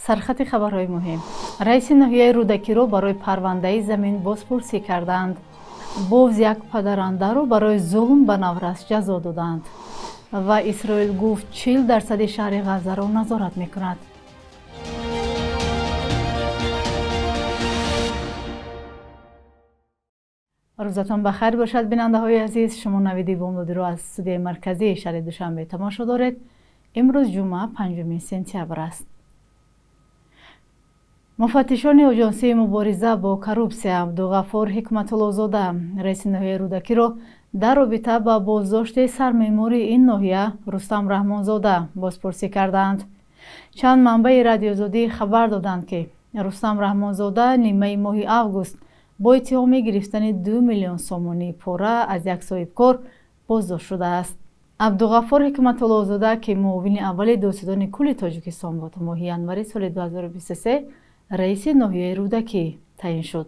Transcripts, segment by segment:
Сархати хабарҳои муҳим. Раиси ноҳияи Рӯдакиро барои парвандаи замин бозпурсӣ карданд. Боз як падарандаро барои зулм ба наврас ҷазо доданд. Ва Исроил гуфт 40% шаҳри Ғаззаро назорат мекунад. Рӯзатон ба хайр бошад, бинандаҳои азиз. Шумо навиди бомдодиро аз студияи марказии шаҳри Душанбе тамошо доред. Имрӯз ҷумъа, 5 сентябр аст. Муфаттишони Оҷонсии мубориза бо коррупсия Абдуғаффор Ҳикматуллозода, раиси ноҳияи Рӯдакиро дар робита ба боздошти сармеъмори ин ноҳия Рустам Раҳмонзода бозпурсӣ кардаанд. Чанд манбаи Радиозодӣ хабар доданд, ки Рустам Раҳмонзода нимаи моҳи август бо иттиҳоми гирифтани 2 миллион сомонӣ пора аз як соҳибкор боздошт шудааст. Абдуғаффор Ҳикматуллозода, ки муовини аввали додситони кулли Тоҷикистон буд, моҳи январи соли 2023 раиси ноҳияи Рӯдакӣ таъин шуд.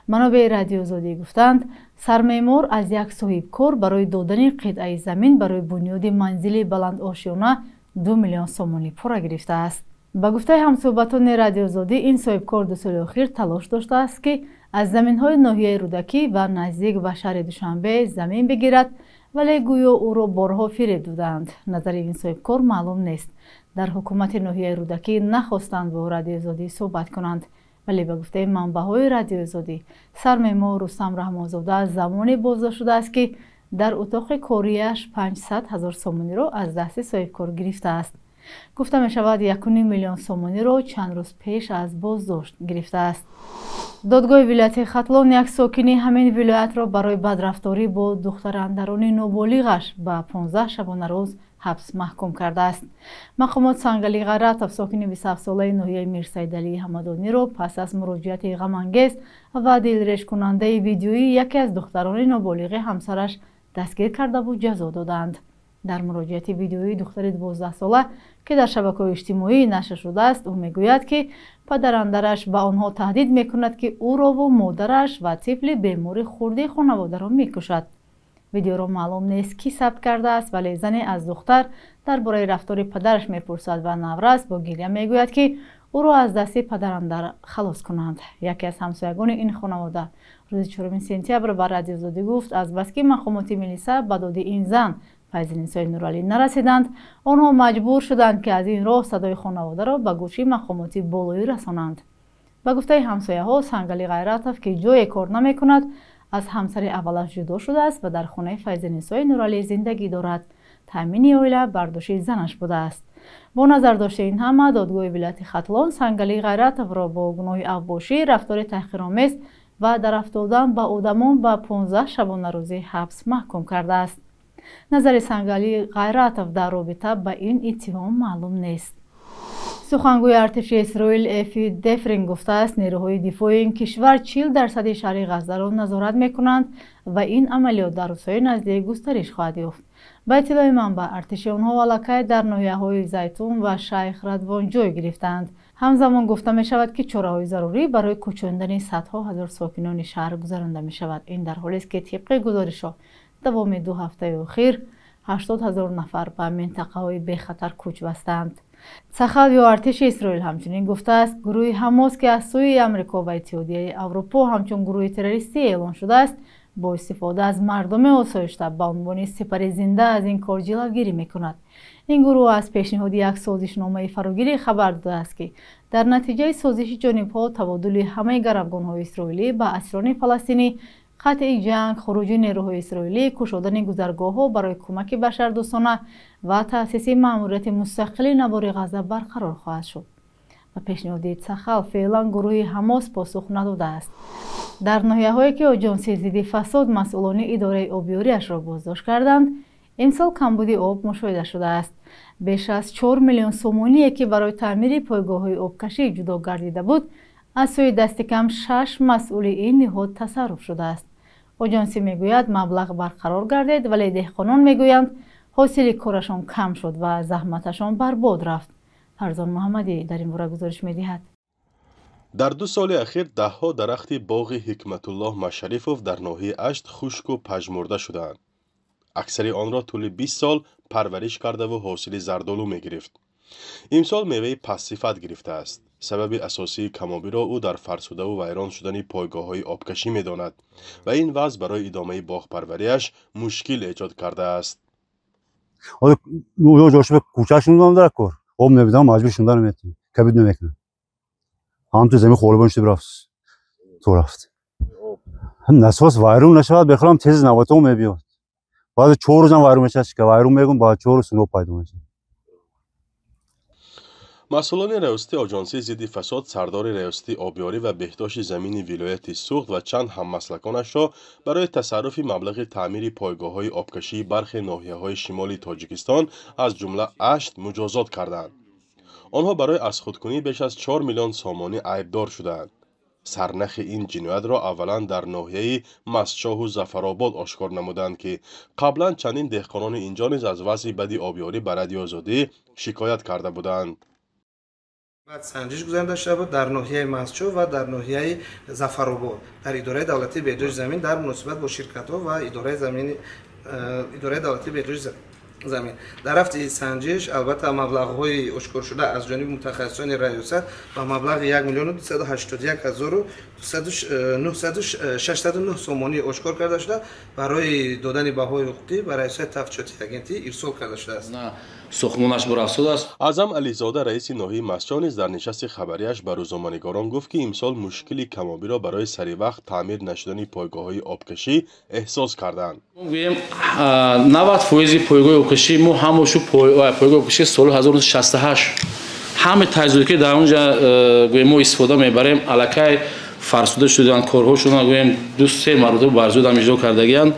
Манобеи Радиозодӣ гуфтанд, сармеъмор аз як соҳибкор барои додани қитъаи замин барои бунёди манзили баландошёна 2 миллион сомонӣ пора гирифтааст. Ба гуфтаи ҳамсӯҳбатони Радиозодӣ, ин соҳибкор 2 соли охир талош доштааст, ки аз заминҳои ноҳияи Рӯдакӣ ва наздик ба шаҳри Душанбе замин бигирад, вале гӯё ӯро борҳо фиреб доданд. Назари ин соҳибкор маълум нест. Дар ҳукумати ноҳияи Рӯдакӣ нахостанд бо Радиозодӣ суҳбат кунанд, вале ба гуфтаи манбаъҳои Радиозодӣ, сармеъмор Рустам Раҳмонзода замоне боздошт шудааст, ки дар утоқи кориаш 500 ҳазор сомониро аз дасти соҳибкор гирифтааст. Гуфта мешавад, 1,5 миллион сомониро чанд рӯз пеш аз боздошт гирифтааст. Додгоҳи вилояти Хатлон як сокини ҳамин вилоятро барои бадрафторӣ бо духтарандарони ноболиғаш ба 15 шабонарӯз ҳабс маҳкум кардааст. Мақомот Сангали Ғайратов, сокини 27-солаи ноҳияи Мирсайдалии Ҳамадониро пас аз муроҷиати ғамангез ва дилрешкунандаи видеоии яке аз духтарони ноболиғи ҳамсараш дастгир кардаву ҷазо доданд. Дар муроҷиати видеоии духтари 12-сола, ки дар шабакаҳои иҷтимоӣ нашр шудааст, ӯ мегӯяд, ки падарандараш ба онҳо таҳдид мекунад, ки ӯрову модараш ва тифли бемори хурди хонаводаро мекушад. Видеоро маълум нест, кӣ сабт кардааст, вале зане аз духтар дар бораи рафтори падараш мепурсад ва наврас бо гиря мегӯяд, ки ӯро аз дасти падарандар халос кунанд. Яке аз ҳамсоягони ин хонавода рӯзи 4 сентябр ба Радиозодӣ гуфт, азбаски мақомоти милиса ба доди ин зан Файзинисои Нуралӣ нарасиданд, онҳо маҷбур шуданд, ки аз ин роҳ садои хонаводаро ба гӯши мақомоти болоӣ расонанд. Ба гуфтаи ҳамсояҳо, Сангали Ғайратов, ки ҷое кор намекунад, аз ҳамсари аввалаш ҷудо шудааст ва дар хонаи Файзинисои Нуралӣ зиндагӣ дорад. Таъмини оила бар дӯши занаш будааст. Бо назардошти ин ҳама, додгоҳи вилояти Хатлон Сангали Ғайратовро бо гуноҳи авбошӣ, рафтори таҳқиромез ва дарафтодан ба одамон ба 15 шабонарӯзӣ ҳабс маҳкум кардааст. Назари Сангали Ғайратов дар робита ба ин иттиҳом маълум нест. Сухангӯи артиши Исроил Эфи Дефрин гуфтааст, нерӯҳои дифои ин кишвар 40% шаҳри Ғаззаро назорат мекунанд ва ин амалиёт дар рӯзҳои наздик густариш хоҳад ёфт. Ба иттилои манбаъ, артиши онҳо аллакай дар ноҳияҳои Зайтун ва Шайх Радвон ҷой гирифтаанд. Ҳамзамон гуфта мешавад, ки чораҳои зарурӣ барои кӯчондани садҳо ҳазор сокинони шаҳр гузаронда мешавад. Ин дар ҳолест, ки тибқи гузоришҳо давоми 2 ҳафтаи охир 80 ҳазор нафар ба минтақаҳои бехатар кӯч бастанд. Сахал ё артиши Исроил ҳамчунин гуфтааст, гурӯҳи Ҳамос, ки аз сӯи Амрико ва Иттиҳодияи Аврупо ҳамчун гурӯҳи террористӣ эълон шудааст, бо истифода аз мардуми осоишта ба унвони сипари зинда аз ин кор ҷилавгирӣ мекунад. Ин гурӯҳ аз пешниҳоди як созишномаи фарогирӣ хабар додааст, ки дар натиҷаи созиши ҷонибҳо табодули ҳамаи гаравгонҳои исроилӣ ба асирони фаластинӣ, қатъи ҷанг, хуруҷи нерӯҳои исроилӣ, кушодани гузаргоҳҳо барои кӯмаки башардӯстона ва таъсиси маъмурияти мустақили навори Ғазза барқарор хоҳад шуд. Ба пешниҳоди Цахал феълан гурӯҳи Ҳамос посух надодааст. Дар ноҳияҳое, ки Оҷонсии зидди фасод масъулони идораи обёриашро боздошт карданд, имсол камбуди об мушоҳида шудааст. Беш аз 4 миллион сомоние, ки барои таъмири пойгоҳҳои обкашӣ ҷудо гардида буд, аз сӯи дасти кам 6 масъули ин ниҳод тасарруф шудааст. Оҷонсӣ мегӯяд, маблағ барқарор гардид, вале деҳқонон мегӯянд, ҳосили корашон кам шуд ва заҳматашон барбод рафт. Фарзон Муҳаммадӣ дар ин бора гузориш медиҳад. Дар 2 соли ахир даҳҳо дарахти боғи Ҳикматуллоҳ Машарифов дар ноҳияи Ашт хушку пажмурда шудаанд. Аксари онро тӯли 20 сол парвариш кардаву ҳосили зардолу мегирифт. Имсол меваи пастсифат гирифтааст. Сабаби асосии камобиро ӯ дар фарсудаву вайрон шудани пойгоҳҳои обкашӣ медонад ва ин вазъ барои идомаи боғпарвариаш мушкил эҷод кардааст. Об набидам, маҷбур шунда наметавонем, кабид намекунам. Ҳамту замин холибон шуда рафт, то рафт. Насос вайрон нашавад, бехалам тез навбатон мебиёд. Баъзе 4 рӯзам вайрон мешавад, шика вайрон мегум, баъд 4 рӯз суноб пайдо мешавад. Масъулони раёсати Оҷонсии зидди фасод сардори раёсати обёрӣ ва беҳдошти замини вилояти Суғд ва чанд ҳаммаслаконашро барои тасарруфи маблағи таъмири пойгоҳҳои обкашии бархе ноҳияҳои шимоли Тоҷикистон, аз ҷумла Ашт, муҷозот карданд. Онҳо барои аз худкунӣ беш аз 4 миллион сомонӣ айбдор шудаанд. Сарнахи ин ҷиноятро аввалан дар ноҳияи Мастчоҳу Зафаробод ошкор намуданд, ки қаблан чандин деҳқонони инҷо низ аз вазъи бади обёрӣ ба Радиои Озодӣ шикоят карда буданд. Баъд санҷиш гузаронида шуда буд дар ноҳияи Мастчоҳ ва дар ноҳияи Зафаробод дар идораи давлатии беҳдошти замин дар муносибат бо ширкатҳо ва идораи замини идораи давлатии беҳдошти замин. Дар рафти санҷиш, албатта, маблағҳои ошкоршуда аз ҷониби мутахассисони раёсат ба маблағи 1 миллиону 281 ҳазору 609 сомонӣ ошкор карда шуда, барои додани баҳои ҳуқуқӣ ба раёсати тафтишоти агентӣ ирсол карда шудааст. Сохтмонаш бурафтодааст. Аъзам Ализода, раиси ноҳияи Мастчоҳ, низ дар нишасти хабарияш ба рӯзноманигорон гуфт, ки имсол мушкили камобиро барои саривақт таъмир нашудани пойгоҳҳои обкашӣ эҳсос карданд. Гӯем, 90 фоизи пойгоҳи обкашӣ мо ҳамашу пойгоҳи обкашӣ соли 1968, ҳамаи таҷҳизоте ки дар онҷа, гӯем, мо истифода мебарем, аллакай фарсуда шуданд, корҳо шуданд, гӯем, ду се маротиба барзудам иҷро кардагианд.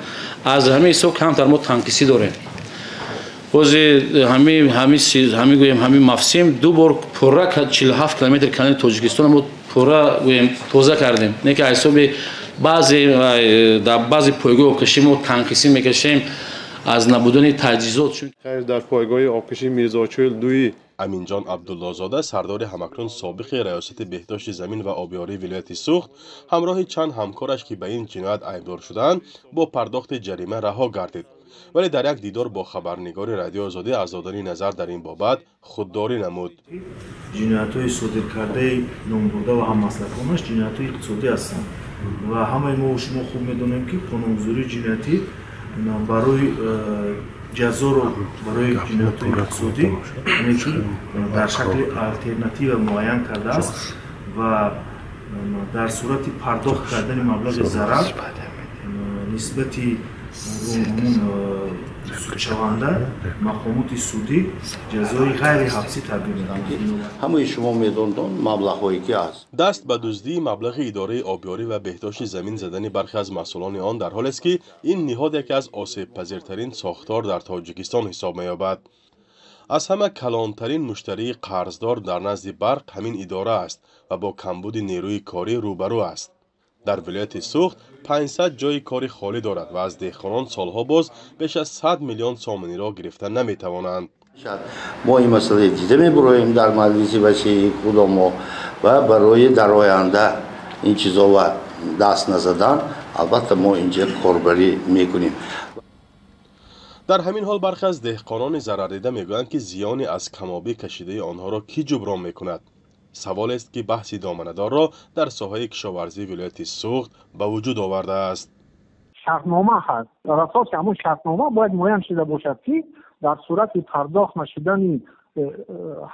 Аз ҳамин ҳисоб камтар мо танқисӣ дорем. Бози ҳами, гӯем, ҳамин мавсим ду бор пурра 47 километр канали Тоҷикистон мо пурра, гӯем, тоза кардем. Не ки ҳисоби баъзе дар баъзе пойгоҳи обкашӣ мо танқисӣ мекашем аз набудани таҷҳизот. Дар пойгоҳи обкашии Мирзочӯл дуи Аминҷон Абдуллозода, сардори ҳамакнун собиқи раёсати беҳдошти замин ва обёрии вилояти Суғд, ҳамроҳи чанд ҳамкораш, ки ба ин ҷиноят айбдор шудаанд, бо пардохти ҷарима раҳо гардид, вале дар як дидор бо хабарнигори Радиои Озодӣ аз додани назар дар ин бобат худдорӣ намуд. Ҷиноятҳои содиркардаи номбурда ва ҳаммаслаконаш ҷиноятҳои иқтисодӣ ҳастанд ва ҳамаи мо шумо хуб медонем, ки қонунгузории ҷиноятӣ барои ҷазоро барои ҷиноятҳои иқтисодӣ, яъне ки дар шакли алтернатива муайян кардааст ва дар сурати пардохт кардани маблағи зарар нисбати судшаванда мақомоти судӣ ҷазои ғайриҳабсӣ татбиқ мекунад. Ҳамаи шумо медондон маблағҳое ки аст. Даст ба дуздии маблағи идораи обёрӣ ва беҳдошти замин задани бархе аз масъулони он дар ҳолест, ки ин ниҳод яке аз осебпазиртарин сохтор дар Тоҷикистон ҳисоб меёбад. Аз ҳама калонтарин муштарии қарздор дар назди барқ ҳамин идора аст ва бо камбуди нерӯи корӣ рӯбарӯ аст. Дар вилояти Суғд 500 ҷойи кори холӣ дорад ва аз деҳқонон солҳо боз беш аз 100 миллион сомониро гирифта наметавонанд. Мо ин масъалаи дида мебуроем дар маҷлиси васеи худомо ва барои дар оянда ин чизова даст назадан, албатта, мо инҷа корбарӣ мекунем. Дар ҳамин ҳол бархе аз деҳқонони зарардида мегӯянд, ки зиёни аз камобӣ кашидаи онҳоро кӣ ҷуброн мекунад? Саволест, ки баҳси доманадорро дар соҳаи кишоварзии вилояти Суғд ба вуҷуд овардааст. Шартнома ҳаст. Дар асоси ҳамон шартнома бояд муайян шуда бошад, ки дар сурати пардохт нашудани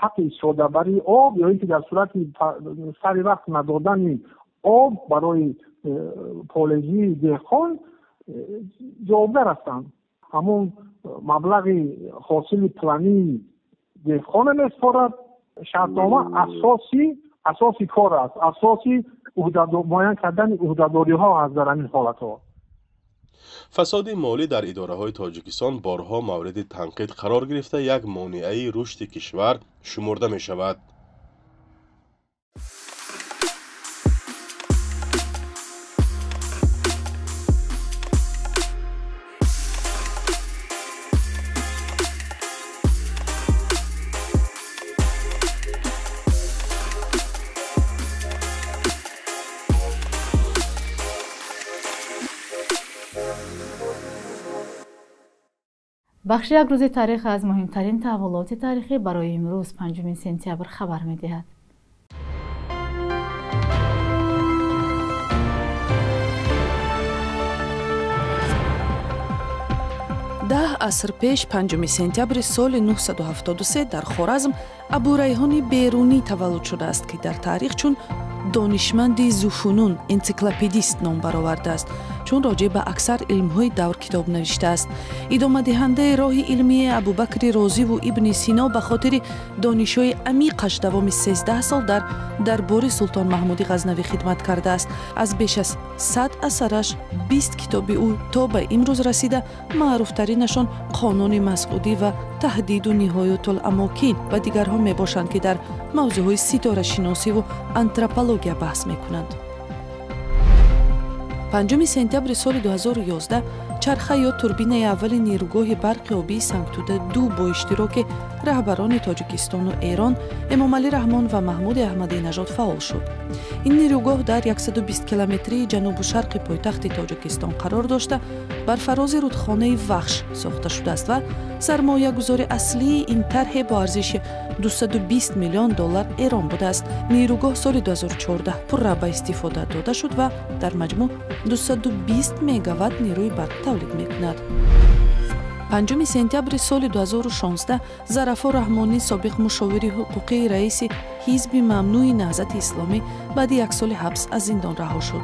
ҳаққи истифодабарии об ё ин ки дар сурати сари вақт надодани об барои полезии деҳқон ҷавобгар ҳастанд. Ҳамон маблағи ҳосили плании деҳқона меспорад. Шартнома асоси кор аст, асоси муайян кардани ӯҳдадориҳо аст дар ҳамин ҳолатҳо. Фасоди молӣ дар идораҳои Тоҷикистон борҳо мавриди танқид қарор гирифта, як монеаи рушди кишвар шумурда мешавад. Бахши як рӯзи таърих аз муҳимтарин таҳаввулоти таърихӣ барои имрӯз 5 сентябр хабар медиҳад. Даҳ аср пеш 5 сентябри соли 973 дар Хоразм Абурайҳони Берунӣ таваллуд шудааст, ки дар таърих чун донишманди зуфунун энсиклопедист ном баровардааст, чун роҷеъ ба аксар илмҳои давр китоб навиштааст. Идомадиҳандаи роҳи илмии Абубакри Розиву Ибни Сино ба хотири донишҳои амиқаш давоми 13 сол дар дарбори Султон Маҳмуди Ғазнавӣ хидмат кардааст. Аз беш аз 100 асараш 20 китоби ӯ то ба имрӯз расида, маъруфтаринашон Қонуни Масъудӣ ва Таҳдиду ниҳоятул амокин ва дигарҳо мебошанд, ки дар мавзӯъҳои ситорашиносиву антропология баҳс мекунанд. 5 сентябри соли 2011 чарха ё турбинаи аввали нерӯгоҳи барқи обии Сангтуда 2 бо иштироки раҳбарони Тоҷикистону Эрон Эмомалӣ Раҳмон ва Маҳмуди Аҳмадинажод фаъол шуд. Ин нерӯгоҳ дар 120 километрии ҷанубу шарқи пойтахти Тоҷикистон қарор дошта, бар фарози рудхонаи Вахш сохта шудааст ва сармоягузори аслии ин тарҳе бо арзиши 220 миллион доллар Эрон будааст. Нерӯгоҳ соли 2014 пурра ба истифода дода шуд ва дар маҷмӯъ 220 мегаватт нерӯи барқ тавлид мекунад. 5 сентябри соли 2016 Зарафо Раҳмонӣ, собиқ мушовири ҳуқуқии раиси ҳизби мамнӯи Наҳзати Исломӣ, баъди як соли ҳабс аз зиндон раҳо шуд.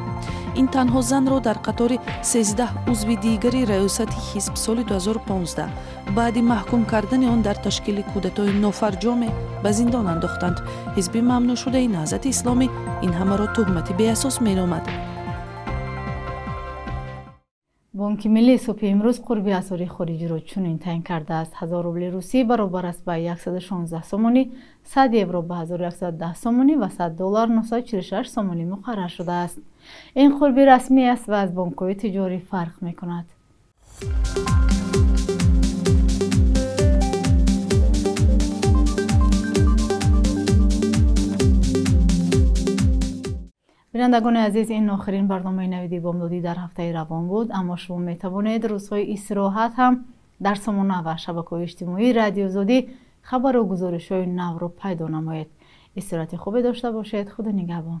Ин танҳо занро дар қатори 13 узви дигари раёсати ҳизб соли 2015 баъди маҳкум кардани он дар ташкили кудатои нофарҷоме ба зиндон андохтанд. Ҳизби мамнӯъшудаи Наҳзати Исломӣ ин ҳамаро туҳмати беасос меномад. Бонки Миллӣ субҳи имрӯз қурби асъори хориҷиро чунин таъин кардааст. 1000 рубли русӣ баробар аст ба 116 сомонӣ, 100 евро ба 1110 сомонӣ ва 100 доллар 946 сомонӣ муқаррар шудааст. Ин қурби расмӣ аст ва аз бонкҳои тиҷорӣ фарқ мекунад. Бинандагони азиз, ин охирин барномаи навиди бомдодӣ дар ҳафтаи равон буд, аммо шумо метавонед рӯзҳои истироҳат ҳам дар сомона ва шабакаҳои иҷтимоии Радиои Озодӣ хабару гузоришҳои навро пайдо намоед. Истироҳати хубе дошта бошед. Худо нигаҳбон.